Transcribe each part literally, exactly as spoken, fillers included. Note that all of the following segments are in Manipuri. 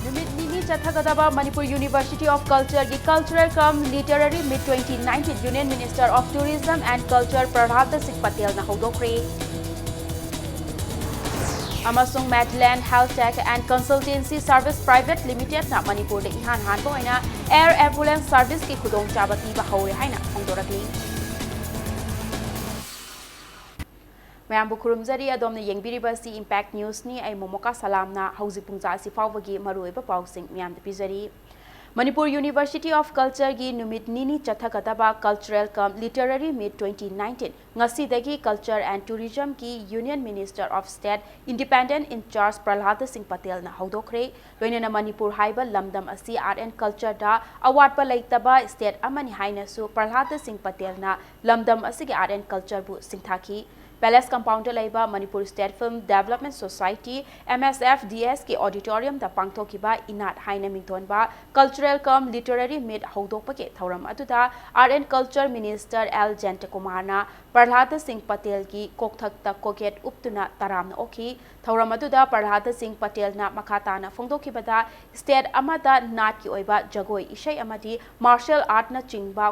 ꯅꯨꯃꯤꯠ ꯅꯤꯅꯤ ꯆꯠꯊꯒꯗꯕ ꯃꯅꯤꯄꯨꯔ ꯌꯨꯅꯤꯚꯔꯁꯤꯇꯤ ꯑꯣꯐ ꯀꯜꯆꯔꯒꯤ Cultural cum Literary Meet twenty nineteen Union Minister of Tourism and Culture ꯄ꯭ꯔꯍ꯭ꯂꯥꯗ ꯁꯤꯡ ꯄꯇꯦꯜꯅ ꯍꯧꯗꯣꯛꯈ꯭ꯔꯦ꯫ ꯑꯃꯁꯨꯡ Medland Health Tech and Consultancy Service Private Limitedꯅ ꯃꯅꯤꯄꯨꯔꯗ ꯏꯍꯥꯟ ꯍꯥꯟꯕ ꯑꯣꯏꯅ Air Ambulance Serviceꯀꯤ ꯈꯨꯗꯣꯡꯆꯥꯕ ꯄꯤꯕ ꯍꯧꯔꯦ ꯍꯥꯏꯅ ꯐꯣꯡꯗꯣꯔꯛꯂꯤ꯫ ꯃꯌꯥꯝꯕꯨ ꯈꯨꯔꯨꯝꯖꯔꯤ꯫ ꯑꯗꯣꯝꯅ ꯌꯦꯡꯕꯤꯔꯤꯕ ꯑꯁꯤ Impact Newsꯅꯤ꯫ ꯑꯩ ꯃꯣꯃꯣꯀꯥ ꯁꯂꯥꯝꯅ ꯍꯧꯖꯤꯛ ꯄꯨꯡꯖꯥ ꯑꯁꯤ ꯐꯥꯎꯕꯒꯤ ꯃꯔꯨꯑꯣꯏꯕ ꯄꯥꯎꯁꯤꯡ ꯃꯌꯥꯝꯗ ꯄꯤꯖꯔꯤ꯫ ꯃꯅꯤꯄꯨꯔ University of Cultureꯒꯤ ꯅꯨꯃꯤꯠ ꯅꯤꯅꯤ ꯆꯠꯊꯒꯗꯕ Cultural cum Literary Meet twenty nineteen ꯉꯁꯤꯗꯒꯤ Culture and Tourismꯒꯤ Union Minister of State Independent in Charge ꯄ꯭ꯔꯍ꯭ꯂꯥꯗ ꯁꯤꯡ ꯄꯇꯦꯜꯅ ꯍꯧꯗꯣꯛꯈ꯭ꯔꯦ꯫ ꯂꯣꯏꯅꯅ ꯃꯅꯤꯄꯨꯔ ꯍꯥꯏꯕ ꯂꯝꯗꯝ ꯑꯁꯤ Art and Cultureꯗ ꯑꯋꯥꯠꯄ ꯂꯩꯇꯕ state ꯑꯃꯅꯤ ꯍꯥꯏꯅꯁꯨ ꯄ꯭ꯔꯍ꯭ꯂꯥꯗ ꯁꯤꯡ ꯄꯇꯦꯜꯅ ꯂꯝꯗꯝ ꯑꯁꯤꯒꯤ Art and Cultureꯕꯨ ꯁꯤꯡꯊꯥꯈꯤ꯫ Palace Compoundꯗ ꯂꯩꯕ Manipur State Film Development Society, MSFDSꯀꯤ auditoriumꯗ ꯄꯥꯡꯊꯣꯛꯈꯤꯕ ꯏꯅꯥꯠ ꯍꯥꯏꯅ ꯃꯤꯡꯊꯣꯟꯕ Cultural cum Literary Meet ꯍꯧꯗꯣꯛꯄꯒꯤ ꯊꯧꯔꯝ ꯑꯗꯨꯗ Art and Culture Minister L ꯖꯌꯟꯇꯀꯨꯃꯥꯔꯅ ꯄ꯭ꯔꯍ꯭ꯂꯥꯗ ꯁꯤꯡ ꯄꯇꯦꯜꯒꯤ ꯀꯣꯛꯊꯛꯇ ꯀꯣꯛꯌꯦꯠ ꯎꯞꯇꯨꯅ ꯇꯔꯥꯝꯅ ꯑꯣꯛꯈꯤ꯫ ꯊꯧꯔꯝ ꯑꯗꯨꯗ ꯄ꯭ꯔꯍ꯭ꯂꯥꯗ ꯁꯤꯡ ꯄꯇꯦꯜꯅ ꯃꯈꯥ ꯇꯥꯅ ꯐꯣꯡꯗꯣꯛꯈꯤꯕꯗ, state ꯑꯃꯗ ꯅꯥꯠꯀꯤ ꯑꯣꯏꯕ ꯖꯒꯣꯏ ꯏꯁꯩ ꯑꯃꯗꯤ martial artꯅꯆꯤꯡꯕ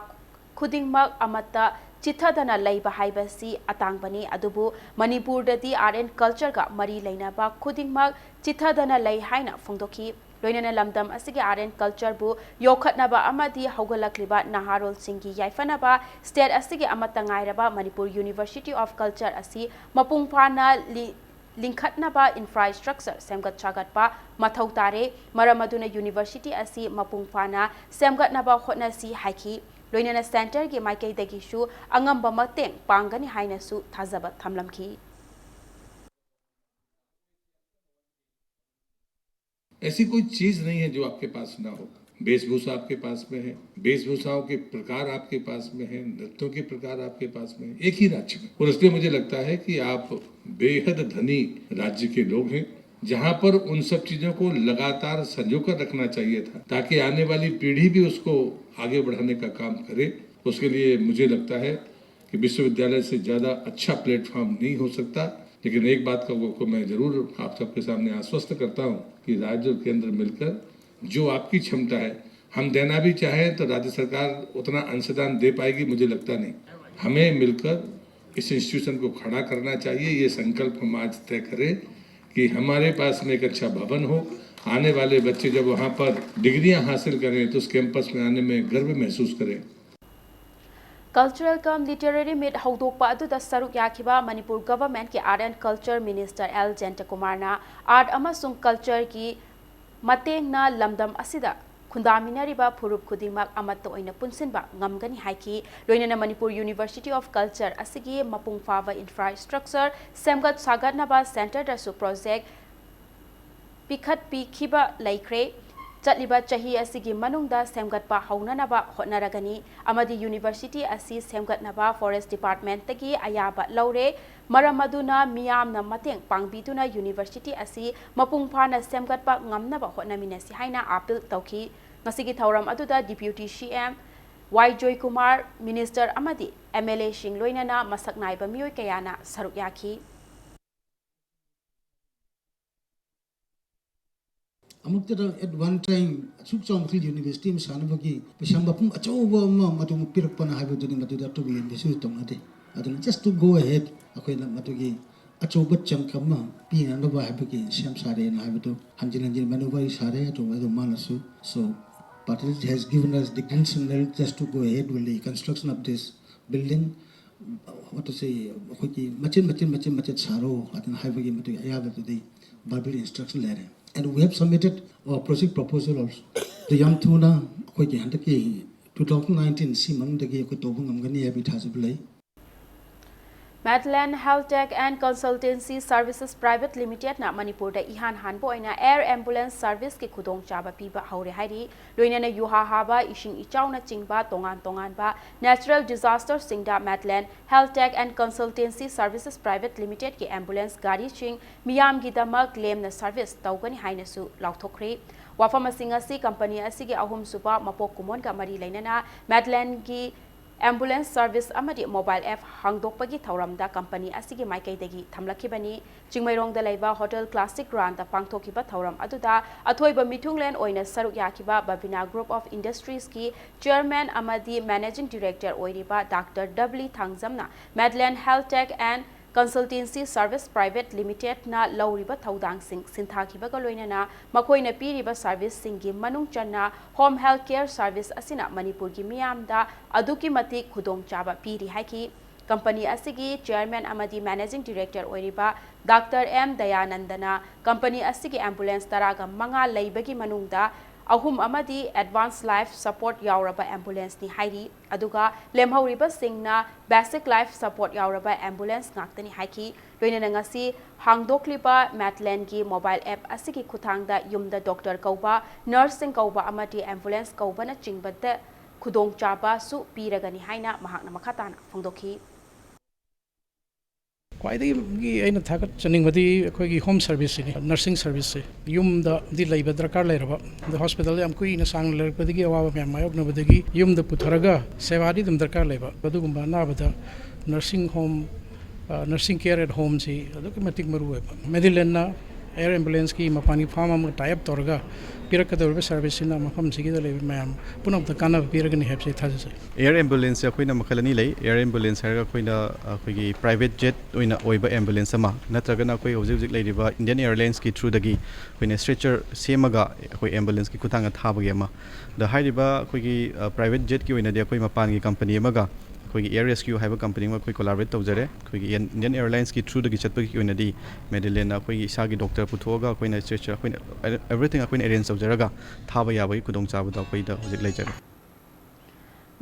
ꯈꯨꯗꯤꯡꯃꯛ ꯑꯃꯠꯇ ꯆꯤꯊꯗꯅ ꯂꯩꯕ ꯍꯥꯏꯕꯁꯤ ꯑꯇꯥꯡꯕꯅꯤ, ꯑꯗꯨꯕꯨ ꯃꯅꯤꯄꯨꯔꯗꯗꯤ Art and Cultureꯒ ꯃꯔꯤ ꯂꯩꯅꯕ ꯈꯨꯗꯤꯡꯃꯛ ꯆꯤꯊꯗꯅ ꯂꯩ ꯍꯥꯏꯅ ꯐꯣꯡꯗꯣꯛꯈꯤ꯫ ꯂꯣꯏꯅꯅ ꯂꯝꯗꯝ ꯑꯁꯤꯒꯤ Art and Cultureꯕꯨ ꯌꯣꯛꯈꯠꯅꯕ ꯑꯃꯗꯤ ꯍꯧꯒꯠꯂꯛꯂꯤꯕ ꯅꯍꯥꯔꯣꯜꯁꯤꯡꯒꯤ ꯌꯥꯏꯐꯅꯕ state ꯑꯁꯤꯒꯤ ꯑꯃꯠꯇ ꯉꯥꯏꯔꯕ Manipur University of Culture ꯑꯁꯤ ꯃꯄꯨꯡ ꯐꯥꯅ ꯂꯤ-, ꯂꯤꯡꯈꯠꯅꯕ infrastructure ꯁꯦꯝꯒꯠ ꯁꯥꯒꯠꯄ ꯃꯊꯧ ꯇꯥꯔꯦ꯫ ꯃꯔꯝ ꯑꯗꯨꯅ university ꯑꯁꯤ ꯃꯄꯨꯡ ꯐꯥꯅ ꯁꯦꯝꯒꯠꯅꯕ ꯍꯣꯠꯅꯁꯤ ꯍꯥꯏꯈꯤ꯫ ꯂꯣꯏꯅꯅ centreꯒꯤ ꯃꯥꯏꯀꯩꯗꯒꯤꯁꯨ ꯑꯉꯝꯕ ꯃꯇꯦꯡ ꯄꯥꯡꯒꯅꯤ ꯍꯥꯏꯅꯁꯨ ꯊꯥꯖꯕ ꯊꯝꯂꯝꯈꯤ꯫ ऐसी कोई चीज नहीं है जो आपके पास ना हो। वेशभूषा आपके पास में है, वेशभूषाओं के प्रकार आपके पास में है, नृत्यों के प्रकार आपके पास में है, एक ही राज्य में। और इसलिए मुझे लगता है कि आप बेहद धनी राज्य के लोग हैं, जहां पर उन सब चीजों को लगातार संजो कर रखना चाहिए था, ताकि आने वाली पीढ़ी भी उसको आगे बढ़ाने का काम करे। उसके लिए मुझे लगता है कि विश्वविद्यालय से ज्यादा अच्छा प्लेटफॉर्म नहीं हो सकता। लेकिन एक बात को, को मैं जरूर आप सबके सामने आश्वस्त करता हूँ कि राज्य और केंद्र मिलकर जो आपकी क्षमता है, हम देना भी चाहें तो राज्य सरकार उतना अंशदान दे पाएगी, मुझे लगता नहीं। हमें मिलकर इस इंस्टीट्यूशन को खड़ा करना चाहिए। ये संकल्प हम आज तय करें कि हमारे पास में एक अच्छा भवन हो, आने वाले बच्चे जब वहाँ पर डिग्रियाँ हासिल करें तो उस कैंपस में आने में गर्व महसूस करें। Cultural cum Literary Meet ꯍꯧꯗꯣꯛꯄ ꯑꯗꯨꯗ ꯁꯔꯨꯛ ꯌꯥꯈꯤꯕ ꯃꯅꯤꯄꯨꯔ ꯒꯚꯔꯟꯃꯦꯟꯠꯀꯤ Art and Culture Minister L ꯖꯌꯟꯇꯀꯨꯃꯥꯔꯅ art ꯑꯃꯁꯨꯡ cultureꯒꯤ ꯃꯇꯦꯡꯅ ꯂꯝꯗꯝ ꯑꯁꯤꯗ ꯈꯨꯟꯗꯥꯃꯤꯟꯅꯔꯤꯕ ꯐꯨꯔꯨꯞ ꯈꯨꯗꯤꯡꯃꯛ ꯑꯃꯠꯇ ꯑꯣꯏꯅ ꯄꯨꯟꯁꯤꯟꯕ ꯉꯝꯒꯅꯤ ꯍꯥꯏꯈꯤ꯫ ꯂꯣꯏꯅꯅ ꯃꯅꯤꯄꯨꯔ University of Culture ꯑꯁꯤꯒꯤ ꯃꯄꯨꯡ ꯐꯥꯕ infrastructure ꯁꯦꯝꯒꯠ ꯁꯥꯒꯠꯅꯕ centreꯗꯁꯨ project ꯄꯤꯈꯠꯄꯤꯈꯤꯕ ꯂꯩꯈ꯭ꯔꯦ꯫ ꯆꯠꯂꯤꯕ ꯆꯍꯤ ꯑꯁꯤꯒꯤ ꯃꯅꯨꯡꯗ ꯁꯦꯝꯒꯠꯄ ꯍꯧꯅꯅꯕ ꯍꯣꯠꯅꯔꯒꯅꯤ ꯑꯃꯗꯤ university ꯑꯁꯤ ꯁꯦꯝꯒꯠꯅꯕ forest departmentꯇꯒꯤ ꯑꯌꯥꯕ ꯂꯧꯔꯦ꯫ ꯃꯔꯝ ꯑꯗꯨꯅ ꯃꯤꯌꯥꯝꯅ ꯃꯇꯦꯡ ꯄꯥꯡꯕꯤꯗꯨꯅ university ꯑꯁꯤ ꯃꯄꯨꯡ ꯐꯥꯅ ꯁꯦꯝꯒꯠꯄ ꯉꯝꯅꯕ ꯍꯣꯠꯅꯃꯤꯟꯅꯁꯤ ꯍꯥꯏꯅ appeal ꯇꯧꯈꯤ꯫ ꯉꯁꯤꯒꯤ ꯊꯧꯔꯝ ꯑꯗꯨꯗ Deputy C M ꯋꯥꯏ ꯖꯣꯏꯀꯨꯃꯥꯔ, minister ꯑꯃꯗꯤ M L Aꯁꯤꯡ ꯂꯣꯏꯅꯅ ꯃꯁꯛ ꯅꯥꯏꯕ ꯃꯤꯑꯣꯏ ꯀꯌꯥꯅ ꯁꯔꯨꯛ ꯌꯥꯈꯤ꯫ ꯑꯃꯨꯛꯇꯗ at one time ꯑꯁꯨꯛ ꯆꯥꯎꯕ ꯃꯈꯜ university ꯑꯃ ꯁꯥꯅꯕꯒꯤ ꯄꯩꯁꯥ ꯃꯄꯨꯝ ꯑꯆꯧꯕ ꯑꯃ ꯃꯗꯨ ꯄꯤꯔꯛꯄꯅ ꯍꯥꯏꯕꯗꯨꯗꯤ ꯃꯗꯨꯗ ꯑꯇꯣꯞꯄ university ꯇꯧꯅꯗꯦ꯫ ꯑꯗꯨꯅ just to go ahead ꯑꯩꯈꯣꯏꯅ ꯃꯗꯨꯒꯤ ꯑꯆꯧꯕ chunk ꯑꯃ ꯄꯤꯅꯅꯕ ꯍꯥꯏꯕꯒꯤ ꯁꯦꯝ ꯁꯥꯔꯦꯅ ꯍꯥꯏꯕꯗꯨ ꯍꯟꯖꯤꯟ ꯍꯟꯖꯤꯟ ꯃꯅꯨꯡ ꯋꯥꯔꯤ ꯁꯥꯔꯦ꯫ ꯑꯗꯨ ꯑꯗꯨ ꯃꯥꯅꯁꯨ so Patil has given us the green signal just to go ahead with the construction of this building. What to say, ꯑꯩꯈꯣꯏꯒꯤ ꯃꯆꯤꯟ ꯃꯆꯤꯟ ꯃꯆꯤꯟ ꯃꯆꯤꯟ ꯁꯥꯔꯣ ꯑꯗꯨꯅ ꯍꯥꯏꯕꯒꯤ ꯃꯇꯨꯡ ꯑꯌꯥꯕꯗꯨꯗꯤ verbal instruction ꯂꯩꯔꯦ꯫ And we have submitted our project proposal also. ꯑꯗꯨ ꯌꯥꯝ ꯊꯨꯅ ꯑꯩꯈꯣꯏꯒꯤ ꯍꯟꯗꯛꯀꯤ two thousand nineteen ꯁꯤ ꯃꯅꯨꯡꯗꯒꯤ ꯑꯩꯈꯣꯏ ꯇꯧꯕ ꯉꯝꯒꯅꯤ ꯍꯥꯏꯕꯒꯤ ꯊꯥꯖꯕ ꯂꯩ꯫ Madeline Health Tech and Consultancy Services Private Limitedꯅ ꯃꯅꯤꯄꯨꯔꯗ ꯏꯍꯥꯟ ꯍꯥꯟꯕ ꯑꯣꯏꯅ air ambulance serviceꯀꯤ ꯈꯨꯗꯣꯡꯆꯥꯕ ꯄꯤꯕ ꯍꯧꯔꯦ ꯍꯥꯏꯔꯤ꯫ ꯂꯣꯏꯅꯅ ꯌꯨꯍꯥ ꯍꯥꯕ, ꯏꯁꯤꯡ ꯏꯆꯥꯎꯅꯆꯤꯡꯕ ꯇꯣꯉꯥꯟ ꯇꯣꯉꯥꯟꯕ natural disasterꯁꯤꯡꯗ Madeline Health Tech and Consultancy Services Private Limitedꯀꯤ ambulance ꯒꯥꯔꯤꯁꯤꯡ ꯃꯤꯌꯥꯝꯒꯤꯗꯃꯛ ꯂꯦꯝꯅ service ꯇꯧꯒꯅꯤ ꯍꯥꯏꯅꯁꯨ ꯂꯥꯎꯊꯣꯛꯈ꯭ꯔꯦ꯫ ꯋꯥꯐꯝ ꯑꯁꯤꯡ ꯑꯁꯤ company ꯑꯁꯤꯒꯤ ꯑꯍꯨꯝꯁꯨꯕ ꯃꯄꯣꯛ ꯀꯨꯝꯑꯣꯟꯒ ꯃꯔꯤ ꯂꯩꯅꯅ Madelineꯒꯤ ambulance service ꯑꯃꯗꯤ mobile app ꯍꯥꯡꯗꯣꯛꯄꯒꯤ ꯊꯧꯔꯝꯗ company ꯑꯁꯤꯒꯤ ꯃꯥꯏꯀꯩꯗꯒꯤ ꯊꯝꯂꯛꯈꯤꯕꯅꯤ꯫ ꯆꯤꯡꯃꯩꯔꯣꯡꯗ ꯂꯩꯕ Hotel Classic Grandꯗ ꯄꯥꯡꯊꯣꯛꯈꯤꯕ ꯊꯧꯔꯝ ꯑꯗꯨꯗ ꯑꯊꯣꯏꯕ ꯃꯤꯊꯨꯡꯂꯦꯟ ꯑꯣꯏꯅ ꯁꯔꯨꯛ ꯌꯥꯈꯤꯕ Babina Group of Industriesꯀꯤ chairman ꯑꯃꯗꯤ managing director ꯑꯣꯏꯔꯤꯕ Doctor W ꯊꯥꯡꯖꯝꯅ Medland Health Tech and Consultancy Service Private Limitedꯅ ꯂꯧꯔꯤꯕ ꯊꯧꯗꯥꯡꯁꯤꯡ ꯁꯤꯟꯊꯥꯈꯤꯕꯒ ꯂꯣꯏꯅꯅ ꯃꯈꯣꯏꯅ ꯄꯤꯔꯤꯕ serviceꯁꯤꯡꯒꯤ ꯃꯅꯨꯡ ꯆꯟꯅ home health care service ꯑꯁꯤꯅ ꯃꯅꯤꯄꯨꯔꯒꯤ ꯃꯤꯌꯥꯝꯗ ꯑꯗꯨꯛꯀꯤ ꯃꯇꯤꯛ ꯈꯨꯗꯣꯡꯆꯥꯕ ꯄꯤꯔꯤ ꯍꯥꯏꯈꯤ꯫ Company ꯑꯁꯤꯒꯤ chairman ꯑꯃꯗꯤ managing director ꯑꯣꯏꯔꯤꯕ Doctor M ꯗꯌꯥꯅꯟꯗꯅ company ꯑꯁꯤꯒꯤ ambulance ꯇꯔꯥꯒ ꯃꯉꯥ ꯂꯩꯕꯒꯤ ꯃꯅꯨꯡꯗ ꯑꯍꯨꯝ ꯑꯃꯗꯤ advance life support ꯌꯥꯎꯔꯕ ambulanceꯅꯤ ꯍꯥꯏꯔꯤ꯫ ꯑꯗꯨꯒ ꯂꯦꯝꯍꯧꯔꯤꯕꯁꯤꯡꯅ basic life support ꯌꯥꯎꯔꯕ ambulance ꯉꯥꯛꯇꯅꯤ ꯍꯥꯏꯈꯤ꯫ ꯂꯣꯏꯅꯅ ꯉꯁꯤ ꯍꯥꯡꯗꯣꯛꯂꯤꯕ Medlandꯒꯤ mobile app ꯑꯁꯤꯒꯤ ꯈꯨꯠꯊꯥꯡꯗ ꯌꯨꯝꯗ doctor ꯀꯧꯕ, nursing ꯀꯧꯕ ꯑꯃꯗꯤ ambulance ꯀꯧꯕꯅꯆꯤꯡꯕꯗ ꯈꯨꯗꯣꯡꯆꯥꯕꯁꯨ ꯄꯤꯔꯒꯅꯤ ꯍꯥꯏꯅ ꯃꯍꯥꯛꯅ ꯃꯈꯥ ꯇꯥꯅ ꯐꯣꯡꯗꯣꯛꯈꯤ꯫ ꯈ꯭ꯋꯥꯏꯗꯒꯤ ꯑꯩꯅ ꯊꯥꯒꯠꯆꯅꯤꯡꯕꯗꯤ ꯑꯩꯈꯣꯏꯒꯤ home serviceꯁꯤꯅꯤ, nursing serviceꯁꯦ꯫ ꯌꯨꯝꯗꯗꯤ ꯂꯩꯕ ꯗꯔꯀꯥꯔ ꯂꯩꯔꯕ, ꯑꯗꯣ hospitalꯗ ꯌꯥꯝ ꯀꯨꯏꯅ ꯁꯥꯡꯅ ꯂꯩꯔꯛꯄꯗꯒꯤ ꯑꯋꯥꯕ ꯃꯌꯥꯝ ꯃꯥꯌꯣꯛꯅꯕꯗꯒꯤ ꯌꯨꯝꯗ ꯄꯨꯊꯔꯒ ꯁꯦꯕꯥꯗꯤ ꯑꯗꯨꯝ ꯗꯔꯀꯥꯔ ꯂꯩꯕ꯫ ꯑꯗꯨꯒꯨꯝꯕ ꯑꯅꯥꯕꯗ nursing home, nursing care at homeꯁꯤ ꯑꯗꯨꯛꯀꯤ ꯃꯇꯤꯛ ꯃꯔꯨ ꯑꯣꯏꯕ꯫ Medlandꯅ air ambulanceꯀꯤ ꯃꯄꯥꯟꯒꯤ firm ꯑꯃꯒ tie up ꯇꯧꯔꯒ ꯄꯤꯔꯛꯀꯗꯧꯔꯤꯕ serviceꯁꯤꯅ ꯃꯐꯝꯁꯤꯒꯤꯗ ꯂꯩꯕ ꯃꯌꯥꯝ ꯄꯨꯝꯅꯃꯛꯇ ꯀꯥꯟꯅꯕ ꯄꯤꯔꯒꯅꯤ ꯍꯥꯏꯕꯁꯤ ꯊꯥꯖꯖꯩ꯫ Air ambulanceꯁꯦ ꯑꯩꯈꯣꯏꯅ ꯃꯈꯜ ꯑꯅꯤ ꯂꯩ꯫ Air ambulance ꯍꯥꯏꯔꯒ ꯑꯩꯈꯣꯏꯅ ꯑꯩꯈꯣꯏꯒꯤ private jet ꯑꯣꯏꯅ ꯑꯣꯏꯕ ambulance ꯑꯃ, ꯅꯠꯇ꯭ꯔꯒꯅ ꯑꯩꯈꯣꯏ ꯍꯧꯖꯤꯛ ꯍꯧꯖꯤꯛ ꯂꯩꯔꯤꯕ Indian Airlinesꯀꯤ throughꯗꯒꯤ ꯑꯩꯈꯣꯏꯅ stretcher ꯁꯦꯝꯃꯒ ꯑꯩꯈꯣꯏ ambulanceꯀꯤ ꯈꯨꯠꯊꯥꯡꯗ ꯊꯥꯕꯒꯤ ꯑꯃ꯫ ꯑꯗ ꯍꯥꯏꯔꯤꯕ ꯑꯩꯈꯣꯏꯒꯤ private jetꯀꯤ ꯑꯣꯏꯅꯗꯤ ꯑꯩꯈꯣꯏ ꯃꯄꯥꯟꯒꯤ company ꯑꯃꯒ, ꯑꯩꯈꯣꯏꯒꯤ Air Rescue ꯍꯥꯏꯕ company ꯑꯃꯒ ꯑꯩꯈꯣꯏ collaborate ꯇꯧꯖꯔꯦ꯫ ꯑꯩꯈꯣꯏꯒꯤ Indian Airlinesꯀꯤ throughꯗꯒꯤ ꯆꯠꯄꯒꯤ ꯑꯣꯏꯅꯗꯤ Medlandꯅ ꯑꯩꯈꯣꯏꯒꯤ ꯏꯁꯥꯒꯤ doctor ꯄꯨꯊꯣꯛꯑꯒ ꯑꯩꯈꯣꯏꯅ stretcher, ꯑꯩꯈꯣꯏꯅ everything ꯑꯩꯈꯣꯏꯅ arrange ꯇꯧꯖꯔꯒ ꯊꯥꯕ ꯌꯥꯕꯒꯤ ꯈꯨꯗꯣꯡꯆꯥꯕꯗꯣ ꯑꯩꯈꯣꯏꯗ ꯍꯧꯖꯤꯛ ꯂꯩꯖꯔꯦ꯫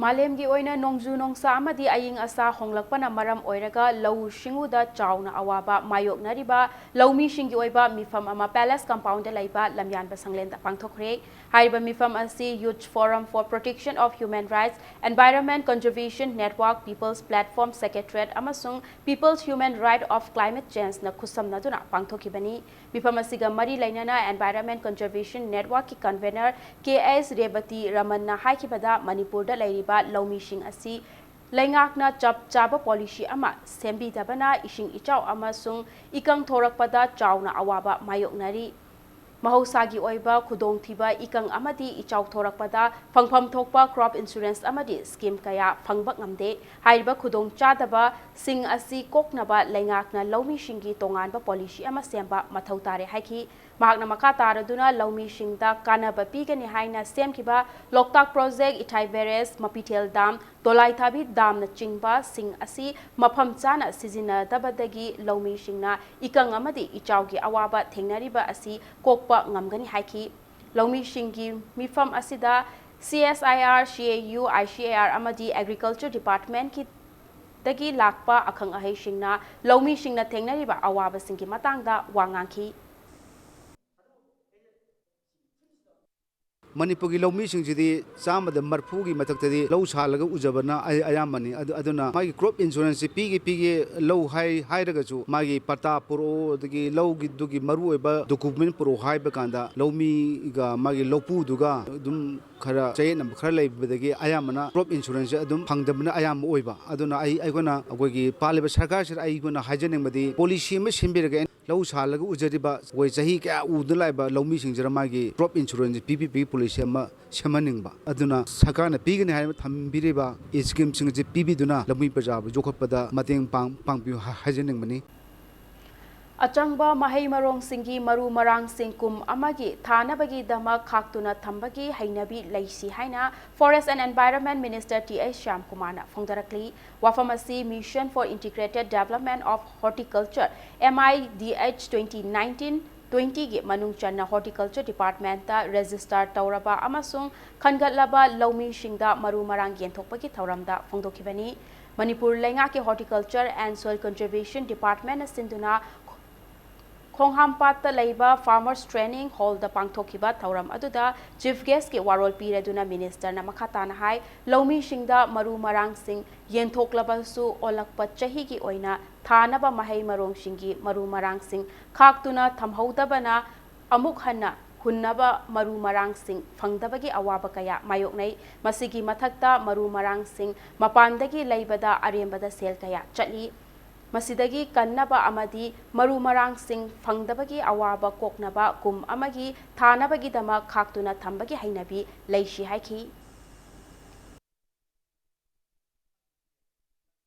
ꯃꯥꯂꯦꯝꯒꯤ ꯑꯣꯏꯅ ꯅꯣꯡꯖꯨ ꯅꯣꯡꯁꯥ ꯑꯃꯗꯤ ꯑꯏꯪ ꯑꯁꯥ ꯍꯣꯡꯂꯛꯄꯅ ꯃꯔꯝ ꯑꯣꯏꯔꯒ ꯂꯧꯎ ꯁꯤꯡꯎꯗ ꯆꯥꯎꯅ ꯑꯋꯥꯕ ꯃꯥꯌꯣꯛꯅꯔꯤꯕ ꯂꯧꯃꯤꯁꯤꯡꯒꯤ ꯑꯣꯏꯕ ꯃꯤꯐꯝ ꯑꯃ Palace Compoundꯗ ꯂꯩꯕ ꯂꯝꯌꯥꯟꯕ ꯁꯪꯂꯦꯟꯗ ꯄꯥꯡꯊꯣꯛꯈ꯭ꯔꯦ꯫ ꯍꯥꯏꯔꯤꯕ ꯃꯤꯐꯝ ꯑꯁꯤ Youth Forum for Protection of Human Rights, Environment Conservation Network, People's Platform Secretariat ꯑꯃꯁꯨꯡ People's Human Right of Climate Changeꯅ ꯈꯨꯠꯁꯝꯅꯗꯨꯅ ꯄꯥꯡꯊꯣꯛꯈꯤꯕꯅꯤ꯫ ꯃꯤꯐꯝ ꯑꯁꯤꯒ ꯃꯔꯤ ꯂꯩꯅꯅ Environment Conservation Networkꯀꯤ convener K S ꯔꯦꯕꯇꯤ ꯔꯃꯟꯅ ꯍꯥꯏꯈꯤꯕꯗ, ꯃꯅꯤꯄꯨꯔꯗ ꯂꯩꯔꯤꯕ ꯂꯧꯃꯤꯁꯤꯡ ꯑꯁꯤ ꯂꯩꯉꯥꯛꯅ ꯆꯞ ꯆꯥꯕ ꯄꯣꯂꯤꯁꯤ ꯑꯃ ꯁꯦꯝꯕꯤꯗꯕꯅ ꯏꯁꯤꯡ ꯏꯆꯥꯎ ꯑꯃꯁꯨꯡ ꯏꯀꯪ ꯊꯣꯔꯛꯄꯗ ꯆꯥꯎꯅ ꯑꯋꯥꯕ ꯃꯥꯌꯣꯛꯅꯔꯤ꯫ ꯃꯍꯧꯁꯥꯒꯤ ꯑꯣꯏꯕ ꯈꯨꯗꯣꯡꯊꯤꯕ, ꯏꯀꯪ ꯑꯃꯗꯤ ꯏꯆꯥꯎ ꯊꯣꯔꯛꯄꯗ ꯐꯪꯐꯝ ꯊꯣꯛꯄ ꯀ꯭ꯔꯣꯞ ꯏꯟꯁꯨꯔꯦꯟꯁ ꯑꯃꯗꯤ ꯁ꯭ꯀꯤꯝ ꯀꯌꯥ ꯐꯪꯕ ꯉꯝꯗꯦ꯫ ꯍꯥꯏꯔꯤꯕ ꯈꯨꯗꯣꯡꯆꯥꯗꯕꯁꯤꯡ ꯑꯁꯤ ꯀꯣꯛꯅꯕ ꯂꯩꯉꯥꯛꯅ ꯂꯧꯃꯤꯁꯤꯡꯒꯤ ꯇꯣꯉꯥꯟꯕ ꯄꯣꯂꯤꯁꯤ ꯑꯃ ꯁꯦꯝꯕ ꯃꯊꯧ ꯇꯥꯔꯦ ꯍꯥꯏꯈꯤ꯫ ꯃꯍꯥꯛꯅ ꯃꯈꯥ ꯇꯥꯔꯗꯨꯅ ꯂꯧꯃꯤꯁꯤꯡꯗ ꯀꯥꯟꯅꯕ ꯄꯤꯒꯅꯤ ꯍꯥꯏꯅ ꯁꯦꯝꯈꯤꯕ ꯂꯣꯛꯇꯥꯛ ꯄ꯭ꯔꯣꯖꯦꯛ, ꯏꯊꯥꯏ ꯕꯦꯔꯦꯖ, ꯃꯄꯤꯊꯦꯜ ꯗꯥꯝ, ꯗꯣꯂꯥꯏꯊꯥꯕꯤ ꯗꯥꯝꯅꯆꯤꯡꯕꯁꯤꯡ ꯑꯁꯤ ꯃꯐꯝ ꯆꯥꯅ ꯁꯤꯖꯤꯟꯅꯗꯕꯗꯒꯤ ꯂꯧꯃꯤꯁꯤꯡꯅ ꯏꯀꯪ ꯑꯃꯗꯤ ꯏꯆꯥꯎꯒꯤ ꯑꯋꯥꯕ ꯊꯦꯡꯅꯔꯤꯕ ꯑꯁꯤ ꯀꯣꯛꯄ ꯉꯝꯒꯅꯤ ꯍꯥꯏꯈꯤ꯫ ꯂꯧꯃꯤꯁꯤꯡꯒꯤ ꯃꯤꯐꯝ ꯑꯁꯤꯗ C S I R, C A U, I C A R ꯑꯃꯗꯤ Agriculture Departmentꯀꯤ ꯗꯒꯤ ꯂꯥꯛꯄ ꯑꯈꯪ ꯑꯍꯩꯁꯤꯡꯅ ꯂꯧꯃꯤꯁꯤꯡꯅ ꯊꯦꯡꯅꯔꯤꯕ ꯑꯋꯥꯕꯁꯤꯡꯒꯤ ꯃꯇꯥꯡꯗ ꯋꯥ ꯉꯥꯡꯈꯤ꯫ ꯃꯅꯤꯄꯨꯔꯒꯤ ꯂꯧꯃꯤꯁꯤꯡꯁꯤꯗꯤ ꯆꯥꯝꯃꯗ ꯃꯔꯤꯐꯨꯒꯤ ꯃꯊꯛꯇꯗꯤ ꯂꯧ ꯁꯥꯜꯂꯒ ꯎꯖꯕꯅ ꯑꯌꯥꯝꯕꯅꯤ꯫ ꯑꯗꯨꯅ ꯃꯥꯒꯤ ꯀ꯭ꯔꯣꯞ ꯏꯟꯁꯨꯔꯦꯟꯁꯁꯤ ꯄꯤꯒꯦ ꯄꯤꯒꯦ ꯂꯧ ꯍꯥꯏ ꯍꯥꯏꯔꯒꯁꯨ ꯃꯥꯒꯤ ꯄꯇꯥ ꯄꯨꯔꯛꯑꯣ, ꯑꯗꯒꯤ ꯂꯧꯒꯤꯗꯨꯒꯤ ꯃꯔꯨꯑꯣꯏꯕ ꯗꯣꯀꯨꯃꯦꯟ ꯄꯨꯔꯛꯑꯣ ꯍꯥꯏꯕ ꯀꯥꯟꯗ ꯂꯧꯃꯤꯒ ꯃꯥꯒꯤ ꯂꯧꯄꯨꯗꯨꯒ ꯑꯗꯨꯝ ꯈꯔ ꯆꯌꯦꯠꯅꯕ ꯈꯔ ꯂꯩꯕꯗꯒꯤ ꯑꯌꯥꯝꯕꯅ ꯀ꯭ꯔꯣꯞ ꯏꯟꯁꯨꯔꯦꯟꯁꯁꯦ ꯑꯗꯨꯝ ꯐꯪꯗꯕꯅ ꯑꯌꯥꯝꯕ ꯑꯣꯏꯕ꯫ ꯑꯗꯨꯅ ꯑꯩ ꯑꯩꯈꯣꯏꯅ ꯑꯩꯈꯣꯏꯒꯤ ꯄꯥꯜꯂꯤꯕ ꯁꯔꯀꯥꯔꯁꯤꯗ ꯑꯩꯈꯣꯏꯅ ꯍꯥꯏꯖꯅꯤꯡꯕꯗꯤ ꯄꯣꯂꯤꯁꯤ ꯑꯃ ꯁꯦꯝꯕꯤꯔꯒ ꯂꯧ ꯁꯥꯜꯂꯒ ꯎꯖꯔꯤꯕ ꯑꯩꯈꯣꯏ ꯆꯍꯤ ꯀꯌꯥ ꯎꯗꯨꯅ ꯂꯥꯛꯏꯕ ꯂꯧꯃꯤꯁꯤꯡꯁꯤꯗ ꯃꯥꯒꯤ ꯀ꯭ꯔꯣꯞ ꯏꯟꯁꯨꯔꯦꯟꯁ ꯄꯤꯕꯤꯕꯒꯤ ꯄꯣꯂꯤꯁꯤ ꯑꯃ ꯁꯦꯝꯍꯟꯅꯤꯡꯕ꯫ ꯑꯗꯨꯅ ꯁꯔꯀꯥꯔꯅ ꯄꯤꯒꯅꯤ ꯍꯥꯏꯅ ꯊꯝꯕꯤꯔꯤꯕ ꯏꯁꯀꯤꯝꯁꯤꯡ ꯑꯁꯤ ꯄꯤꯕꯤꯗꯨꯅ ꯂꯧꯃꯤ ꯄ꯭ꯔꯖꯥꯕꯨ ꯌꯣꯛꯈꯠꯄꯗ ꯃꯇꯦꯡ ꯄꯥꯡ ꯄꯥꯡꯕꯤꯌꯨ ꯍꯥꯏꯖꯅꯤꯡꯕꯅꯤ꯫ ꯑꯆꯪꯕ ꯃꯍꯩ ꯃꯔꯣꯡꯁꯤꯡꯒꯤ ꯃꯔꯨ ꯃꯔꯥꯡꯁꯤꯡ ꯀꯨꯝ ꯑꯃꯒꯤ ꯊꯥꯅꯕꯒꯤꯗꯃꯛ ꯈꯥꯛꯇꯨꯅ ꯊꯝꯕꯒꯤ ꯍꯩꯅꯕꯤ ꯂꯩꯁꯤ ꯍꯥꯏꯅ Forest and Environment Minister T H ꯁ꯭ꯌꯥꯝꯀꯨꯃꯥꯔꯅ ꯐꯣꯡꯗꯣꯔꯛꯂꯤ꯫ ꯋꯥꯐꯝ ꯑꯁꯤ Mission for Integrated Development of Horticulture, M I D H twenty nineteen twenty ꯒꯤ ꯃꯅꯨꯡ ꯆꯟꯅ Horticulture Departmentꯇ register ꯇꯧꯔꯕ ꯑꯃꯁꯨꯡ ꯈꯟꯒꯠꯂꯕ ꯂꯧꯃꯤꯁꯤꯡꯗ ꯃꯔꯨ ꯃꯔꯥꯡ ꯌꯦꯟꯊꯣꯛꯄꯒꯤ ꯊꯧꯔꯝꯗ ꯐꯣꯡꯗꯣꯛꯈꯤꯕꯅꯤ꯫ ꯃꯅꯤꯄꯨꯔ ꯂꯩꯉꯥꯛꯀꯤ Horticulture and Soil Conservation Departmentꯅ ꯁꯤꯟꯗꯨꯅ ꯈꯣꯡꯍꯥꯝꯄꯥꯠꯇ ꯂꯩꯕ Farmers Training Hallꯗ ꯄꯥꯡꯊꯣꯛꯈꯤꯕ ꯊꯧꯔꯝ ꯑꯗꯨꯗ Chief Guestꯀꯤ ꯋꯥꯔꯣꯜ ꯄꯤꯔꯗꯨꯅ Ministerꯅ ꯃꯈꯥ ꯇꯥꯅ ꯍꯥꯏ, ꯂꯧꯃꯤꯁꯤꯡꯗ ꯃꯔꯨ ꯃꯔꯥꯡꯁꯤꯡ ꯌꯦꯟꯊꯣꯛꯂꯕꯁꯨ ꯑꯣꯜꯂꯛꯄ ꯆꯍꯤꯒꯤ ꯑꯣꯏꯅ ꯊꯥꯅꯕ ꯃꯍꯩ ꯃꯔꯣꯡꯁꯤꯡꯒꯤ ꯃꯔꯨ ꯃꯔꯥꯡꯁꯤꯡ ꯈꯥꯛꯇꯨꯅ ꯊꯝꯍꯧꯗꯕꯅ ꯑꯃꯨꯛ ꯍꯟꯅ ꯍꯨꯟꯅꯕ ꯃꯔꯨ ꯃꯔꯥꯡꯁꯤꯡ ꯐꯪꯗꯕꯒꯤ ꯑꯋꯥꯕ ꯀꯌꯥ ꯃꯥꯌꯣꯛꯅꯩ꯫ ꯃꯁꯤꯒꯤ ꯃꯊꯛꯇ ꯃꯔꯨ ꯃꯔꯥꯡꯁꯤꯡ ꯃꯄꯥꯟꯗꯒꯤ ꯂꯩꯕꯗ ꯑꯔꯦꯝꯕꯗ ꯁꯦꯜ ꯀꯌꯥ ꯆꯠꯂꯤ꯫ ꯃꯁꯤꯗꯒꯤ ꯀꯟꯅꯕ ꯑꯃꯗꯤ ꯃꯔꯨ ꯃꯔꯥꯡꯁꯤꯡ ꯐꯪꯗꯕꯒꯤ ꯑꯋꯥꯕ ꯀꯣꯛꯅꯕ ꯀꯨꯝ ꯑꯃꯒꯤ ꯊꯥꯅꯕꯒꯤꯗꯃꯛ ꯈꯥꯛꯇꯨꯅ ꯊꯝꯕꯒꯤ ꯍꯩꯅꯕꯤ ꯂꯩꯁꯤ ꯍꯥꯏꯈꯤ꯫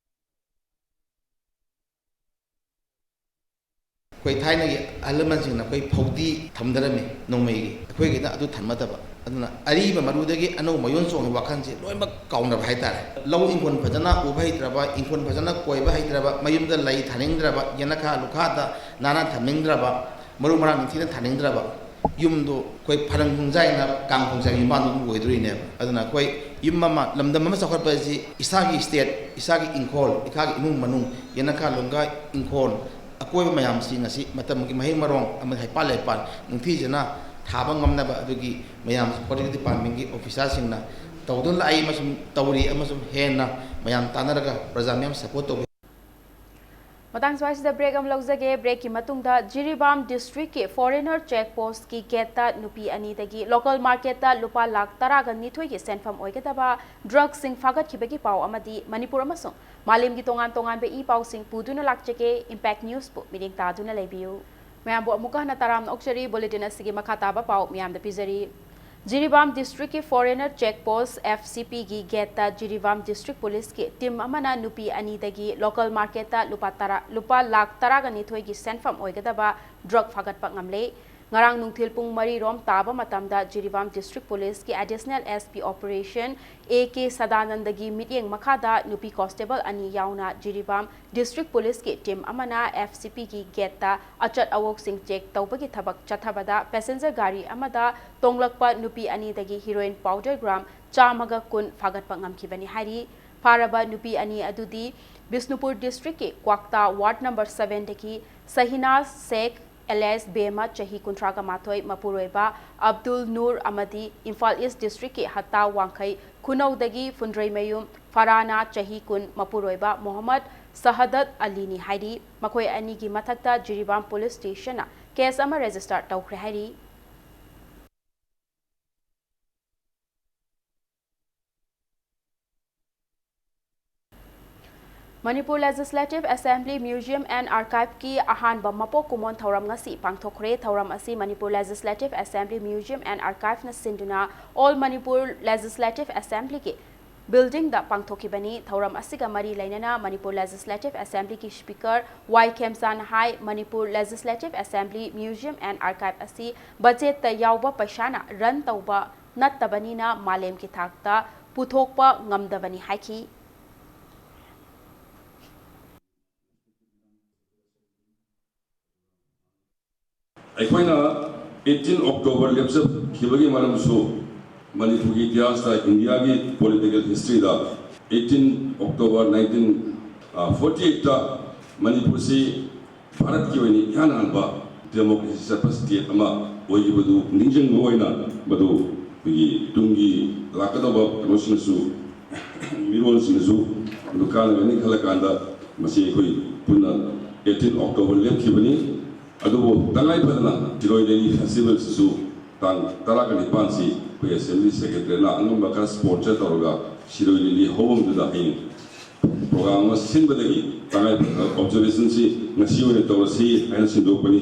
ꯑꯩꯈꯣꯏ ꯊꯥꯏꯅꯒꯤ ꯑꯍꯜ ꯂꯃꯟꯁꯤꯡꯅ ꯑꯩꯈꯣꯏ ꯐꯧꯗꯤ ꯊꯝꯗꯔꯝꯃꯤ ꯅꯣꯡꯃꯩꯒꯤ꯫ ꯑꯩꯈꯣꯏꯒꯤꯅ ꯑꯗꯨ ꯊꯝꯃꯗꯕ꯫ ꯑꯗꯨꯅ ꯑꯔꯤꯕ ꯃꯔꯨꯗꯒꯤ ꯑꯅꯧꯕ ꯃꯌꯣꯟ ꯆꯣꯡꯕꯒꯤ ꯋꯥꯈꯜꯁꯦ ꯂꯣꯏꯅꯃꯛ ꯀꯥꯎꯅꯕ ꯍꯥꯏꯇꯥꯔꯦ꯫ ꯂꯧ ꯏꯪꯈꯣꯜ ꯐꯖꯅ ꯎꯕ ꯍꯩꯇ꯭ꯔꯕ, ꯏꯪꯈꯣꯜ ꯐꯖꯅ ꯀꯣꯏꯕ ꯍꯩꯇ꯭ꯔꯕ, ꯃꯌꯨꯝꯗ ꯂꯩ ꯊꯥꯅꯤꯡꯗ꯭ꯔꯕ, ꯌꯦꯅꯈꯥ ꯂꯨꯈꯥꯗ ꯅꯥꯟꯅ ꯊꯝꯅꯤꯡꯗ꯭ꯔꯕ, ꯃꯔꯨ ꯃꯔꯥꯡ ꯅꯤꯡꯊꯤꯅ ꯊꯥꯅꯤꯡꯗ꯭ꯔꯕ, ꯌꯨꯝꯗꯨ ꯑꯩꯈꯣꯏ ꯐꯔꯪ ꯈꯣꯡꯖꯥꯏꯅ ꯀꯥꯡ ꯈꯣꯡꯖꯥꯏꯒꯤ ꯌꯨꯝꯕꯥꯟꯗꯨ ꯑꯗꯨꯝ ꯑꯣꯏꯗꯣꯔꯤꯅꯦꯕ꯫ ꯑꯗꯨꯅ ꯑꯩꯈꯣꯏ ꯌꯨꯝ ꯑꯃ, ꯂꯝꯗꯝ ꯑꯃ ꯆꯥꯎꯈꯠꯄ ꯑꯁꯤ ꯏꯁꯥꯒꯤ ꯁ꯭ꯇꯦꯠ, ꯏꯁꯥꯒꯤ ꯏꯪꯈꯣꯜ, ꯏꯁꯥꯒꯤ ꯏꯃꯨꯡ ꯃꯅꯨꯡ, ꯌꯦꯅꯈꯥ ꯂꯣꯡꯒꯥ ꯏꯪꯈꯣꯜ, ꯑꯀꯣꯏꯕ ꯃꯌꯥꯝꯁꯤꯡ ꯑꯁꯤ ꯃꯇꯝꯒꯤ ꯃꯍꯩ ꯃꯔꯣꯡ ꯑꯃꯗꯤ ꯍꯩꯄꯥꯜ ꯂꯩꯄꯥꯜ ꯅꯤꯡꯊꯤꯖꯅ ꯊꯥꯕ ꯉꯝꯅꯕ ꯑꯗꯨꯒꯤ ꯃꯌꯥꯝ ꯍꯣꯔꯇꯤꯀꯜꯆꯔ ꯗꯤꯄꯥꯔꯠꯃꯦꯟꯒꯤ ꯑꯣꯐꯤꯁꯥꯔꯁꯤꯡꯅ ꯇꯧꯗꯨꯅ ꯂꯥꯛꯏ ꯑꯃꯁꯨꯡ ꯇꯧꯔꯤ ꯑꯃꯁꯨꯡ ꯍꯦꯟꯅ ꯃꯌꯥꯝ ꯇꯥꯟꯅꯔꯒ ꯄ꯭ꯔꯖꯥ ꯃꯌꯥꯝ ꯁꯄꯣꯔꯠ ꯇꯧꯕꯤ꯫ ꯃꯇꯥꯡ ꯁ꯭ꯋꯥꯏꯁꯤꯗ ꯕ꯭ꯔꯦꯛ ꯑꯃ ꯂꯧꯖꯒꯦ꯫ ꯕ꯭ꯔꯦꯛꯀꯤ ꯃꯇꯨꯡꯗ ꯖꯤꯔꯤꯕꯥꯝ ꯗꯤꯁꯇ꯭ꯔꯤꯛꯀꯤ ꯐꯣꯔꯦꯅꯔ ꯆꯦꯛ ꯄꯣꯁꯀꯤ ꯒꯦꯠꯇ ꯅꯨꯄꯤ ꯑꯅꯤꯗꯒꯤ ꯂꯣꯀꯦꯜ ꯃꯥꯔꯀꯦꯠꯇ ꯂꯨꯄꯥ ꯂꯥꯈ ꯇꯔꯥꯒ ꯅꯤꯊꯣꯏꯒꯤ ꯁꯦꯟꯐꯝ ꯑꯣꯏꯒꯗꯕ ꯗ꯭ꯔꯒꯁꯤꯡ ꯐꯥꯒꯠꯈꯤꯕꯒꯤ ꯄꯥꯎ ꯑꯃꯗꯤ ꯃꯅꯤꯄꯨꯔ ꯑꯃꯁꯨꯡ ꯃꯥꯂꯦꯝꯒꯤ ꯇꯣꯉꯥꯟ ꯇꯣꯉꯥꯟꯕ ꯏ ꯄꯥꯎꯁꯤꯡ ꯄꯨꯗꯨꯅ ꯂꯥꯛꯆꯒꯦ꯫ ꯏꯝꯄꯦꯛ ꯅ꯭ꯌꯨꯁꯄꯨ ꯃꯤꯠꯌꯦꯡ ꯇꯥꯗꯨꯅ ꯂꯩꯕꯤꯌꯨ꯫ ꯃꯌꯥꯝꯕꯨ ꯑꯃꯨꯛꯀ ꯍꯟꯅ ꯇꯔꯥꯝꯅ ꯑꯣꯛꯆꯔꯤ꯫ ꯕꯨꯂꯦꯇꯤꯟ ꯑꯁꯤꯒꯤ ꯃꯈꯥ ꯇꯥꯕ ꯄꯥꯎ ꯃꯤꯌꯥꯝꯗ ꯄꯤꯖꯔꯤ꯫ ꯖꯤꯔꯤꯕꯥꯝ ꯗꯤꯁꯇ꯭ꯔꯤꯛꯀꯤ ꯐꯣꯔꯦꯅꯔ ꯆꯦꯛ ꯄꯣꯁ, F C P, ꯒꯤ ꯒꯦꯠꯇ ꯖꯤꯔꯤꯕꯥꯝ ꯗꯤꯁꯇ꯭ꯔꯤꯛ ꯄꯨꯂꯤꯁꯀꯤ ꯇꯤꯝ ꯑꯃꯅ ꯅꯨꯄꯤ ꯑꯅꯤꯗꯒꯤ ꯂꯣꯀꯦꯜ ꯃꯥꯔꯀꯦꯠꯇ ꯂꯨꯄꯥ ꯇꯔꯥ, ꯂꯨꯄꯥ ꯂꯥꯈ ꯇꯔꯥꯒ ꯅꯤꯊꯣꯏꯒꯤ ꯁꯦꯟꯐꯝ ꯑꯣꯏꯒꯗꯕ ꯗ꯭ꯔꯒ ꯐꯥꯒꯠꯄ ꯉꯝꯂꯦ꯫ ꯉꯔꯥꯡ ꯅꯨꯡꯊꯤꯜ ꯄꯨꯡ ꯃꯔꯤ ꯔꯣꯝ ꯇꯥꯕ ꯃꯇꯝꯗ ꯖꯤꯔꯤꯕꯥꯝ ꯗꯤꯁꯇ꯭ꯔꯤꯛ ꯄꯨꯂꯤꯁꯀꯤ additional S P operation A K ꯁꯗꯥꯅꯟꯗꯒꯤ ꯃꯤꯠꯌꯦꯡ ꯃꯈꯥꯗ ꯅꯨꯄꯤ ꯀꯣꯟꯁꯇꯦꯕꯜ ꯑꯅꯤ ꯌꯥꯎꯅ ꯖꯤꯔꯤꯕꯥꯝ ꯗꯤꯁꯇ꯭ꯔꯤꯛ ꯄꯨꯂꯤꯁꯀꯤ ꯇꯤꯝ ꯑꯃꯅ F C P ꯒꯤ ꯒꯦꯠꯇ ꯑꯆꯠ ꯑꯋꯣꯛꯁꯤꯡ ꯆꯦꯛ ꯇꯧꯕꯒꯤ ꯊꯕꯛ ꯆꯠꯊꯕꯗ ꯄꯦꯁꯦꯟꯖꯔ ꯒꯥꯔꯤ ꯑꯃꯗ ꯇꯣꯡꯂꯛꯄ ꯅꯨꯄꯤ ꯑꯅꯤꯗꯒꯤ ꯍꯤꯔꯣꯏꯟ ꯄꯥꯎꯗꯔ ꯒ꯭ꯔꯥꯝ ꯆꯥꯝꯃꯒ ꯀꯨꯟ ꯐꯥꯒꯠꯄ ꯉꯝꯈꯤꯕꯅꯤ ꯍꯥꯏꯔꯤ꯫ ꯐꯥꯔꯕ ꯅꯨꯄꯤ ꯑꯅꯤ ꯑꯗꯨꯗꯤ ꯕꯤꯁꯅꯨꯄꯨꯔ ꯗꯤꯁꯇ꯭ꯔꯤꯛꯀꯤ ꯀ꯭ꯋꯥꯛꯇꯥ ꯋꯥꯔꯗ ꯅꯝꯕꯔ ꯁꯚꯦꯟꯗꯒꯤ ꯁꯍꯤꯅꯥꯖ ꯁꯦꯈ ꯑꯦꯂꯤꯌꯥꯁ ꯕꯦꯃ, ꯆꯍꯤ ꯀꯨꯟꯊ꯭ꯔꯥꯒ ꯃꯥꯊꯣꯏ, ꯃꯄꯨꯔꯣꯏꯕ ꯑꯕꯗꯨꯜ ꯅꯨꯔ ꯑꯃꯗꯤ ꯏꯝꯐꯥꯜ ꯏꯁ ꯗꯤꯁꯇ꯭ꯔꯤꯛꯀꯤ ꯍꯠꯇꯥ ꯋꯥꯡꯈꯩ ꯈꯨꯅꯧꯗꯒꯤ ꯐꯨꯟꯗ꯭ꯔꯩꯃꯌꯨꯝ ꯐꯔꯥꯅꯥ, ꯆꯍꯤ ꯀꯨꯟ, ꯃꯄꯨꯔꯣꯏꯕ ꯃꯣꯍꯝꯃꯗ ꯁꯍꯗꯠ ꯑꯂꯤꯅꯤ ꯍꯥꯏꯔꯤ꯫ ꯃꯈꯣꯏ ꯑꯅꯤꯒꯤ ꯃꯊꯛꯇ ꯖꯤꯔꯤꯕꯥꯝ ꯄꯨꯂꯤꯁ ꯁ꯭ꯇꯦꯁꯟꯅ ꯀꯦꯁ ꯑꯃ ꯔꯦꯖꯤꯁꯇꯔ ꯇꯧꯈ꯭ꯔꯦ ꯍꯥꯏꯔꯤ꯫ Manipur Legislative Assembly Museum and Archive ꯀꯤ ꯑꯍꯥꯟꯕ ꯃꯄꯣꯛ ꯀꯨꯝꯑꯣꯟ ꯊꯧꯔꯝ ꯉꯁꯤ ꯄꯥꯡꯊꯣꯛꯈ꯭ꯔꯦ꯫ ꯊꯧꯔꯝ ꯑꯁꯤ Manipur Legislative Assembly Museum and Archive ꯅ ꯁꯤꯟꯗꯨꯅ All Manipur Legislative Assembly ꯒꯤ building ꯗ ꯄꯥꯡꯊꯣꯛꯈꯤꯕꯅꯤ꯫ ꯊꯧꯔꯝ ꯑꯁꯤꯒ ꯃꯔꯤ ꯂꯩꯅꯅ Manipur Legislative Assembly ꯒꯤ Speaker Y ꯈꯦꯝꯆꯥꯟꯅ high, Manipur Legislative Assembly Museum and Archive ꯑꯁꯤ budget ꯇ ꯌꯥꯎꯕ ꯄꯩꯁꯥꯅ run ꯇꯧꯕ ꯅꯠꯇꯕꯅꯤꯅ ꯃꯥꯂꯦꯝꯒꯤ ꯊꯥꯛꯇ ꯄꯨꯊꯣꯛꯄ ꯉꯝꯗꯕꯅꯤ ꯍꯥꯏꯈꯤ꯫ ꯑꯩꯈꯣꯏꯅ eighteen October ꯂꯦꯞꯆꯈꯤꯕꯒꯤ ꯃꯔꯝꯁꯨ ꯃꯅꯤꯄꯨꯔꯒꯤ ꯏꯇꯤꯍꯥꯁꯇ, ꯏꯟꯗꯤꯌꯥꯒꯤ political history ꯗ eighteen October nineteen forty eight ꯇ ꯃꯅꯤꯄꯨꯔꯁꯤ ꯚꯥꯔꯠꯀꯤ ꯑꯣꯏꯅ ꯏꯍꯥꯟ ꯍꯥꯟꯕ democracy ꯆꯠꯄ state ꯑꯃ ꯑꯣꯏꯈꯤꯕꯗꯨ ꯅꯤꯡꯁꯤꯡꯕ ꯑꯣꯏꯅ ꯃꯗꯨ ꯑꯩꯈꯣꯏꯒꯤ ꯇꯨꯡꯒꯤ ꯂꯥꯛꯀꯗꯧꯕ ꯀꯩꯅꯣꯁꯤꯡꯅꯁꯨ, ꯃꯤꯔꯣꯜꯁꯤꯡꯅꯁꯨ ꯃꯗꯨ ꯀꯥꯟꯅꯒꯅꯤ ꯈꯜꯂꯀꯥꯟꯗ ꯃꯁꯤ ꯑꯩꯈꯣꯏ ꯄꯨꯟꯅ eighteen October ꯂꯦꯞꯈꯤꯕꯅꯤ꯫ ꯑꯗꯨꯕꯨ ꯇꯉꯥꯏ ꯐꯗꯅ ꯁꯤꯔꯣꯏ ꯂꯤꯂꯤ festival ꯁꯤꯁꯨ ꯇꯥꯡ ꯇꯔꯥꯒ ꯅꯤꯄꯥꯟꯁꯤ ꯑꯩꯈꯣꯏ Assembly Secretary ꯅ ꯑꯉꯝꯕ ꯈꯔ sponsor ꯇꯧꯔꯒ ꯁꯤꯔꯣꯏ ꯂꯤꯂꯤ ꯍꯧꯐꯝꯗꯨꯗ ꯍꯌꯦꯡ program ꯑꯃ ꯁꯤꯟꯕꯗꯒꯤ ꯇꯉꯥꯏ ꯐꯗꯅ observation ꯁꯤ ꯉꯁꯤ ꯑꯣꯏꯅ ꯇꯧꯔꯁꯤ ꯍꯥꯏꯅ ꯁꯤꯟꯗꯣꯛꯄꯅꯤ꯫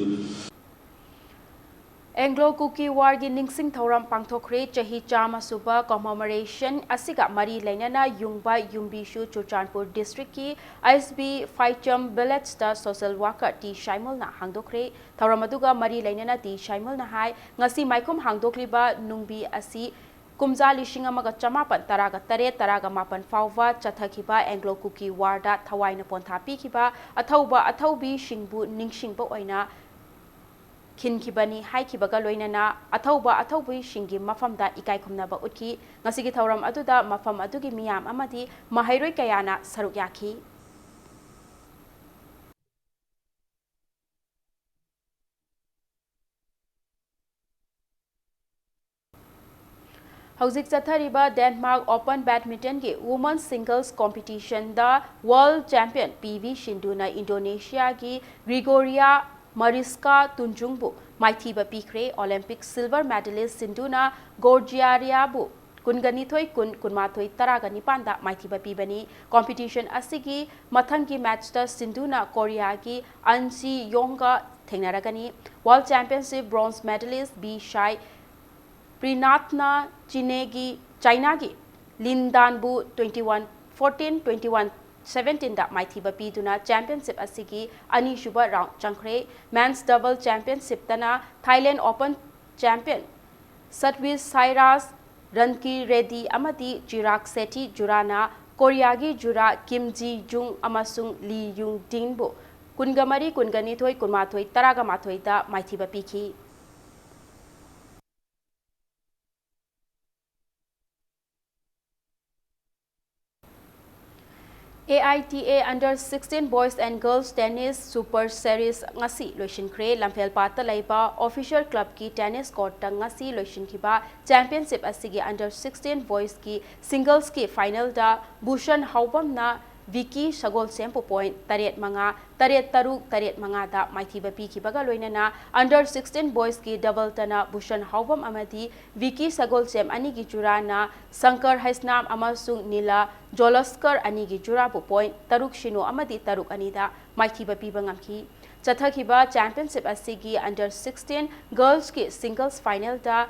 Anglo Kuki War ꯒꯤ ꯅꯤꯡꯁꯤꯡ ꯊꯧꯔꯝ ꯄꯥꯡꯊꯣꯛꯈ꯭ꯔꯦ꯫ ꯆꯍꯤ ꯆꯥꯝꯃ ꯁꯨꯕ commemoration ꯑꯁꯤꯒ ꯃꯔꯤ ꯂꯩꯅꯅ ꯌꯨꯡꯕ ꯌꯨꯝꯕꯤꯁꯨ ꯆꯨꯔꯆꯥꯟꯄꯨꯔ district ꯀꯤ ꯑꯥꯏꯁꯕꯤ ꯐꯥꯏꯆꯝ village ꯇ social worker ꯇꯤ ꯁꯥꯏꯃꯨꯜꯅ ꯍꯥꯡꯗꯣꯛꯈ꯭ꯔꯦ꯫ ꯊꯧꯔꯝ ꯑꯗꯨꯒ ꯃꯔꯤ ꯂꯩꯅꯅ ꯇꯤ ꯁꯥꯏꯃꯨꯜꯅ ꯍꯥꯏ, ꯉꯁꯤ ꯃꯥꯏꯈꯨꯝ ꯍꯥꯡꯗꯣꯛꯂꯤꯕ ꯅꯨꯡꯕꯤ ꯑꯁꯤ ꯀꯨꯝꯖꯥ ꯂꯤꯁꯤꯡ ꯑꯃꯒ ꯆꯃꯥꯄꯟ ꯇꯔꯥꯒ ꯇꯔꯦꯠ ꯇꯔꯥꯒ ꯃꯥꯄꯟ ꯐꯥꯎꯕ ꯆꯠꯊꯈꯤꯕ Anglo Kuki War ꯗ ꯊꯋꯥꯏꯅ ꯄꯣꯟꯊꯥ ꯄꯤꯈꯤꯕ ꯑꯊꯧꯕ ꯑꯊꯧꯕꯤꯁꯤꯡꯕꯨ ꯅꯤꯡꯁꯤꯡꯕ ꯑꯣꯏꯅ ꯈꯤꯟꯈꯤꯕꯅꯤ ꯍꯥꯏꯈꯤꯕꯒ ꯂꯣꯏꯅꯅ ꯑꯊꯧꯕ ꯑꯊꯧꯕꯤꯁꯤꯡꯒꯤ ꯃꯐꯝꯗ ꯏꯀꯥꯏ ꯈꯨꯝꯅꯕ ꯎꯠꯈꯤ꯫ ꯉꯁꯤꯒꯤ ꯊꯧꯔꯝ ꯑꯗꯨꯗ ꯃꯐꯝ ꯑꯗꯨꯒꯤ ꯃꯤꯌꯥꯝ ꯑꯃꯗꯤ ꯃꯍꯩꯔꯣꯏ ꯀꯌꯥꯅ ꯁꯔꯨꯛ ꯌꯥꯈꯤ꯫ ꯍꯧꯖꯤꯛ ꯆꯠꯊꯔꯤꯕ Denmark Open Badminton ꯒꯤ Women's Singles Competition ꯗ world champion ꯄꯤ ꯚꯤ ꯁꯤꯟꯙꯨꯅ ꯏꯟꯗꯣꯅꯦꯁꯤꯌꯥꯒꯤ Gregoria Mariska Tunjung ꯕꯨ ꯃꯥꯏꯊꯤꯕ ꯄꯤꯈ꯭ꯔꯦ꯫ Olympic silver medalist ꯁꯤꯟꯙꯨꯅ Georgiaꯕꯨ ꯀꯨꯟꯒ ꯅꯤꯊꯣꯏ ꯀꯨꯟ, ꯀꯨꯟꯃꯥꯊꯣꯏ ꯇꯔꯥꯒ ꯅꯤꯄꯥꯟꯗ ꯃꯥꯏꯊꯤꯕ ꯄꯤꯕꯅꯤ꯫ Competition ꯑꯁꯤꯒꯤ ꯃꯊꯪꯒꯤ matchꯇ ꯁꯤꯟꯙꯨꯅ ꯀꯣꯔꯤꯌꯥꯒꯤ ꯑꯟ ꯁꯤ ꯌꯣꯡꯒ ꯊꯦꯡꯅꯔꯒꯅꯤ꯫ World Championship bronze medalist B ꯁꯥꯏ ꯄ꯭ꯔꯤꯅꯥꯊꯅ ꯆꯤꯅꯦꯒꯤ, ꯆꯥꯏꯅꯥꯒꯤ ꯂꯤꯟ ꯗꯥꯟꯕꯨ twenty one fourteen, twenty one seventeenꯗ ꯃꯥꯏꯊꯤꯕ ꯄꯤꯗꯨꯅ championship ꯑꯁꯤꯒꯤ ꯑꯅꯤꯁꯨꯕ round ꯆꯪꯈ꯭ꯔꯦ꯫ Men's double championshipꯇꯅ Thailand Open champion Satwik Sairaj, Rankireddy ꯑꯃꯗꯤ ꯆꯤꯔꯥꯒ ꯁꯦꯇꯤ ꯖꯨꯔꯥꯅ ꯀꯣꯔꯤꯌꯥꯒꯤ ꯖꯨꯔꯥ ꯀꯤꯝ ꯖꯤ ꯖꯨꯡ ꯑꯃꯁꯨꯡ ꯂꯤ ꯌꯨꯡ ꯗꯤꯟꯕꯨ ꯀꯨꯟꯒ ꯃꯔꯤ, ꯀꯨꯟꯒ ꯅꯤꯊꯣꯏ, ꯀꯨꯟꯃꯥꯊꯣꯏ, ꯇꯔꯥꯒ ꯃꯥꯊꯣꯏꯗ ꯃꯥꯏꯊꯤꯕ ꯄꯤꯈꯤ꯫ A I T A Under sixteen Boys and Girls Tennis Super Series ꯉꯁꯤ ꯂꯣꯏꯁꯤꯟꯈ꯭ꯔꯦ꯫ ꯂꯝꯐꯦꯜꯄꯥꯠꯇ ꯂꯩꯕ Official Clubꯀꯤ tennis courtꯇ ꯉꯁꯤ ꯂꯣꯏꯁꯤꯟꯈꯤꯕ championship ꯑꯁꯤꯒꯤ Under sixteen Boysꯀꯤ singlesꯀꯤ finalꯗ Bhushan ꯍꯥꯎꯕꯝꯅ Vicky ꯁꯒꯣꯜꯁꯦꯝꯕꯨ point ꯇꯔꯦꯠ ꯃꯉꯥ, ꯇꯔꯦꯠ ꯇꯔꯨꯛ, ꯇꯔꯦꯠ ꯃꯉꯥꯗ ꯃꯥꯏꯊꯤꯕ ꯄꯤꯈꯤꯕꯒ ꯂꯣꯏꯅꯅ Under sixteen Boysꯀꯤ doubleꯇꯅ ꯚꯨꯁꯟ ꯍꯥꯎꯕꯝ ꯑꯃꯗꯤ ꯚꯤꯀꯤ ꯁꯒꯣꯜꯁꯦꯝ ꯑꯅꯤꯒꯤ ꯖꯨꯔꯥꯅ ꯁꯪꯀꯔ ꯍꯩꯁꯅꯥꯝ ꯑꯃꯁꯨꯡ ꯅꯤꯂꯥ ꯖꯣꯂꯁꯀꯔ ꯑꯅꯤꯒꯤ ꯖꯨꯔꯥꯕꯨ point ꯇꯔꯨꯛ ꯁꯤꯅꯣ ꯑꯃꯗꯤ ꯇꯔꯨꯛ ꯑꯅꯤꯗ ꯃꯥꯏꯊꯤꯕ ꯄꯤꯕ ꯉꯝꯈꯤ꯫ ꯆꯠꯊꯈꯤꯕ championship ꯑꯁꯤꯒꯤ Under sixteen Girlsꯀꯤ singles finalꯗ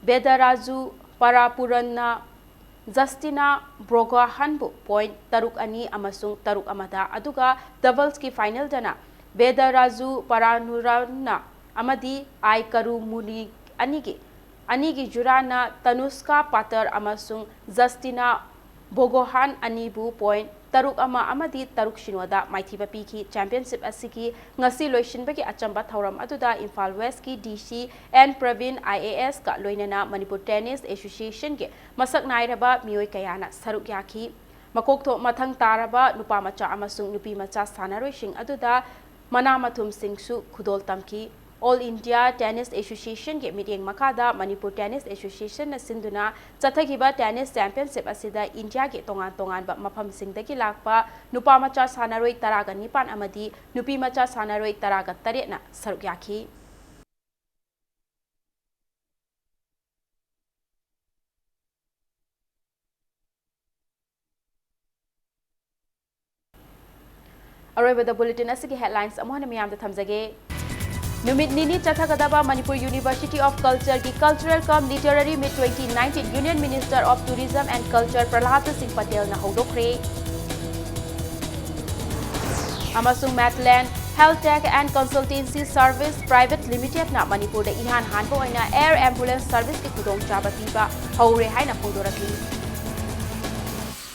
ꯕꯦꯗꯔꯥꯖꯨ ꯄꯔꯥꯄꯨꯔꯟꯅ ꯖꯁꯇꯤꯅꯥ ꯕ꯭ꯔꯣꯒꯥꯍꯟꯕꯨ point ꯇꯔꯨꯛ ꯑꯅꯤ ꯑꯃꯁꯨꯡ ꯇꯔꯨꯛ ꯑꯃꯗ, ꯑꯗꯨꯒ doubleꯁꯀꯤ finalꯗꯅ ꯕꯦꯗꯔꯥꯖꯨ ꯄꯔꯥꯅꯨꯔꯟꯅ ꯑꯃꯗꯤ ꯑꯥꯏ ꯀꯔꯨ ꯃꯨꯅꯤ ꯑꯅꯤꯒꯤ, ꯑꯅꯤꯒꯤ ꯖꯨꯔꯥꯅ ꯇꯅꯨꯁꯀꯥ ꯄꯥꯇꯔ ꯑꯃꯁꯨꯡ ꯖꯁꯇꯤꯅꯥ ꯕꯣꯒꯣꯍꯥꯟ ꯑꯅꯤꯕꯨ point ꯇꯔꯨꯛ ꯑꯃ ꯑꯃꯗꯤ ꯇꯔꯨꯛ ꯁꯤꯅꯣꯗ ꯃꯥꯏꯊꯤꯕ ꯄꯤꯈꯤ꯫ Championship ꯑꯁꯤꯒꯤ ꯉꯁꯤ ꯂꯣꯏꯁꯤꯟꯕꯒꯤ ꯑꯆꯝꯕ ꯊꯧꯔꯝ ꯑꯗꯨꯗ Imphal Westꯀꯤ D C N Praveen I A Sꯀ ꯂꯣꯏꯅꯅ Manipur Tennis Associationꯒꯤ ꯃꯁꯛ ꯅꯥꯏꯔꯕ ꯃꯤꯑꯣꯏ ꯀꯌꯥꯅ ꯁꯔꯨꯛ ꯌꯥꯈꯤ꯫ ꯃꯀꯣꯛꯊꯣꯡ ꯃꯊꯪ ꯇꯥꯔꯕ ꯅꯨꯄꯥ ꯃꯆꯥ ꯑꯃꯁꯨꯡ ꯅꯨꯄꯤ ꯃꯆꯥ ꯁꯥꯟꯅꯔꯣꯏꯁꯤꯡ ꯑꯗꯨꯗ ꯃꯅꯥ ꯃꯊꯨꯝꯁꯤꯡꯁꯨ ꯈꯨꯗꯣꯜ ꯇꯝꯈꯤ꯫ All India Tennis Associationꯒꯤ ꯃꯤꯠꯌꯦꯡ ꯃꯈꯥꯗ Manipur Tennis Associationꯅ ꯁꯤꯟꯗꯨꯅ ꯆꯠꯊꯈꯤꯕ tennis championship ꯑꯁꯤꯗ ꯏꯟꯗꯤꯌꯥꯒꯤ ꯇꯣꯉꯥꯟ ꯇꯣꯉꯥꯟꯕ ꯃꯐꯝꯁꯤꯡꯗꯒꯤ ꯂꯥꯛꯄ ꯅꯨꯄꯥ ꯃꯆꯥ ꯁꯥꯟꯅꯔꯣꯏ ꯇꯔꯥꯒ ꯅꯤꯄꯥꯟ ꯑꯃꯗꯤ ꯅꯨꯄꯤ ꯃꯆꯥ ꯁꯥꯟꯅꯔꯣꯏ ꯇꯔꯥꯒ ꯇꯔꯦꯠꯅ ꯁꯔꯨꯛ ꯌꯥꯈꯤ꯫ ꯑꯔꯣꯏꯕꯗ bulletin ꯑꯁꯤꯒꯤ headlines ꯑꯃꯨꯛ ꯍꯟꯅ ꯃꯤꯌꯥꯝꯗ ꯊꯝꯖꯒꯦ꯫ ꯅꯨꯃꯤꯠ ꯅꯤꯅꯤ ꯆꯠꯊꯒꯗꯕ Manipur University of Culture ꯒꯤ Cultural cum Literary Meet twenty nineteen Union Minister of Tourism and Culture ꯄ꯭ꯔꯍ꯭ꯂꯥꯗ ꯁꯤꯡ ꯄꯇꯦꯜꯅ ꯍꯧꯗꯣꯛꯈ꯭ꯔꯦ꯫ ꯑꯃꯁꯨꯡ Medland Health Tech and Consultancy Service Private Limited ꯅ ꯃꯅꯤꯄꯨꯔꯗ ꯏꯍꯥꯟ ꯍꯥꯟꯕ ꯑꯣꯏꯅ air ambulance service ꯀꯤ ꯈꯨꯗꯣꯡꯆꯥꯕ ꯄꯤꯕ ꯍꯧꯔꯦ ꯍꯥꯏꯅ ꯐꯣꯡꯗꯣꯔꯛꯂꯤ꯫